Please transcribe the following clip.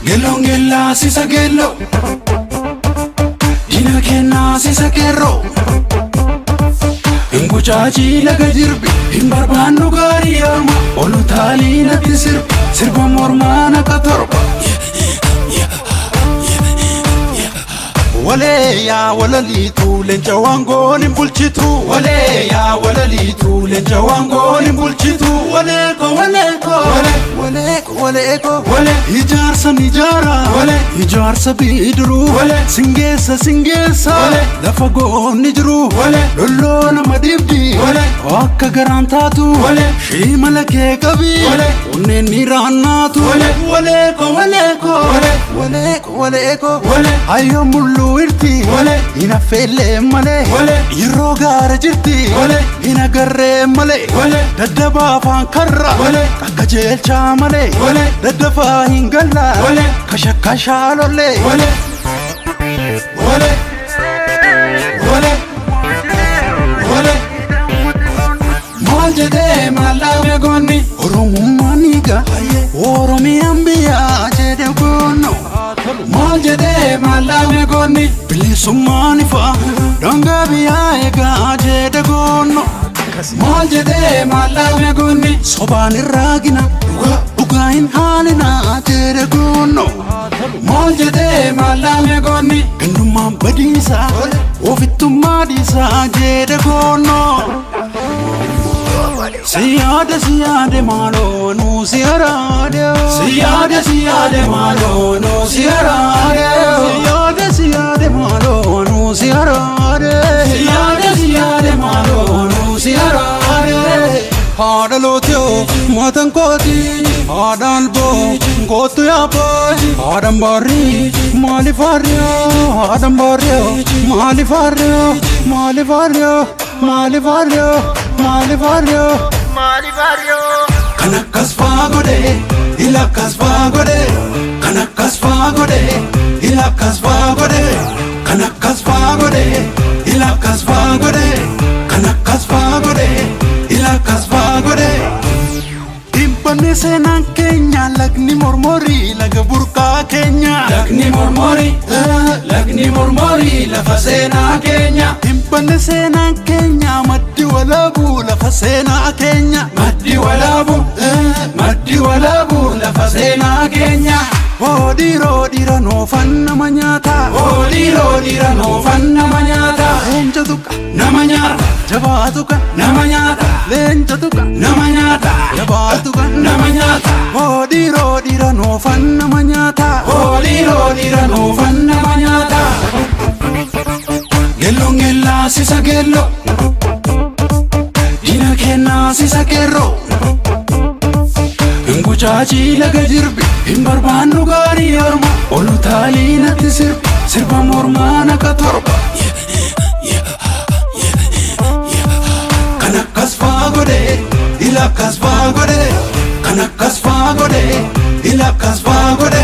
Geelloon geellaa sisa geelloo. Diina kennaa sisa qeerroo. Hingucaacii laga jirbi hin barbaannu gaarii orma olu taalii natti sirbi sirba mormaa naqa torba. Walee yaa walaliitu leenca waangoon hin bulchitu. Walee yaa walaliitu leenca waangoon hin bulchitu. Walee ko walee ko walee ko walee ko walee ijaarsa ni ijaara walee ijaarsa bidiruu walee singeessa singeessa walee lafa goonni jiru walee lolloo nama dhibdi walee akka garaan taatu walee shiimala kee qabi walee onneen ni raannaatu walee walee ko walee ko walee walee ko walee ko walee hayyoo mulluu irti walee hin affeellee malee walee yeroo gaara jirti walee hin agarree malee walee daddabaa afaan karra walee qajeelchaa malee walee daddafaa hin galla walee kashakkashaa lollee walee walee walee walee maal jedhee maal dhaame goonni oromummaan dhiiga oromiyaan biyyaa jedhe goonno maal jedhee maal dhaame goonni bilisummaan ifa daangaa biyyaa eegaa jedhe goonno maal jedhee maal dhaame goonni sobaan irraa gina dhugaa hin haalina jedhe goonno maal jedhee maal dhaame goonni gandummaan badiisa ofittummaa dhiisaa jedhe goonno. Siyaade siyaade maaloo nuu si araade. Siyaade siyaade maaloo nuu si araade. Siyaade siyaade maaloo nuu si araade. Siyaade siyaade maaloo nuu si araade. Haadha lootiyoo maatan kooti haadha alboo kootu yaaboo haadha mbaarrii maaliif harriyoo haadha mbaarriyoo maaliif harriyoo maaliif harriyoo maaliif harriyoo maaliif harriyoo. Kan akkas faa godhe ila akkas faa godhe kan akkas faa godhe ila akkas faa godhe kan akkas faa godhe ila akkas faa godhe kan akkas faa godhe ila akkas faa godhe. Dhibbanne seenaan keenya lagni mormorii laga burqaa keenya. Lagni mormorii lagni mormorii lafa seenaa keenya. Dhibbanne seenaan keenya maddi walaabuu lafa seenaa keenya. Maddi walaabuu maddi walaabuu lafa seenaa keenya. Oodiiroo dhiira noofan nama nyaata. Oodiiroo dhiira noofan nama nyaata. Leenca tuqa nama nyaata. Jabaa tuqa nama nyaata. Leenca tuqa nama nyaata. Jabaa tuqa nama nyaata. Oodiiroo dhiira noofan nama nyaata. Oodiiroo dhiira noofan nama nyaata. Geelloon geellaa sisa geelloo. Diina kennaa sisa qeerroo. Hingucaacii laga jirbi hin barbaannu gaarii orma olu taalii natti sirbi sirba mormaa naqa torba. Kan akkas faa godhe ila akkas faa godhe kan akkas faa godhe ila akkas faa godhe.